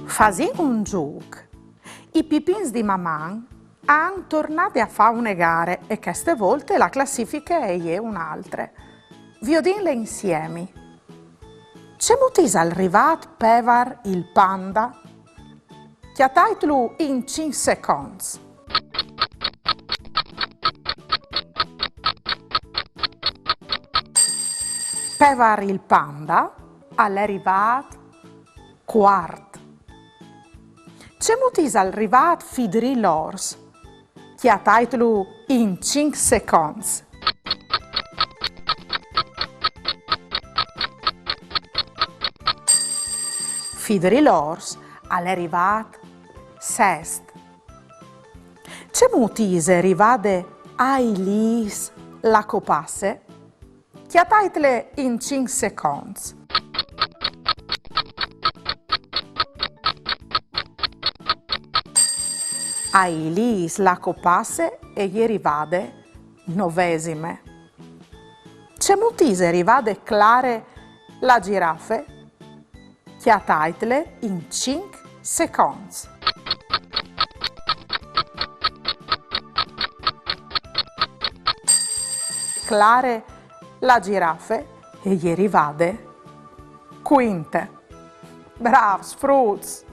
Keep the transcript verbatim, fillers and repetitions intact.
Fasìn un zûc. I pipins di Maman a àn tornade a fâ une gare e cheste volte la classifiche e je une altre. Viodìnle insiemi. Cemût isal rivât Pevar il panda? Cjataitlu in cinc seconts. Pevar il panda al è rivât cuart. Cemût isal rivât Fidrì l'ors? Cjataitlu in cinc seconts. Fidrì l'ors al è rivât sest. Cemût ise rivade Ailîs la copasse? Cjataitle in cinc seconts. Ailîs la copasse e je rivade novesime. Cemût ise rivade Clare la girafe? Cjataitle in cinc seconts. Clare la girafe e je rivade cuinte. Brâfs, fruts!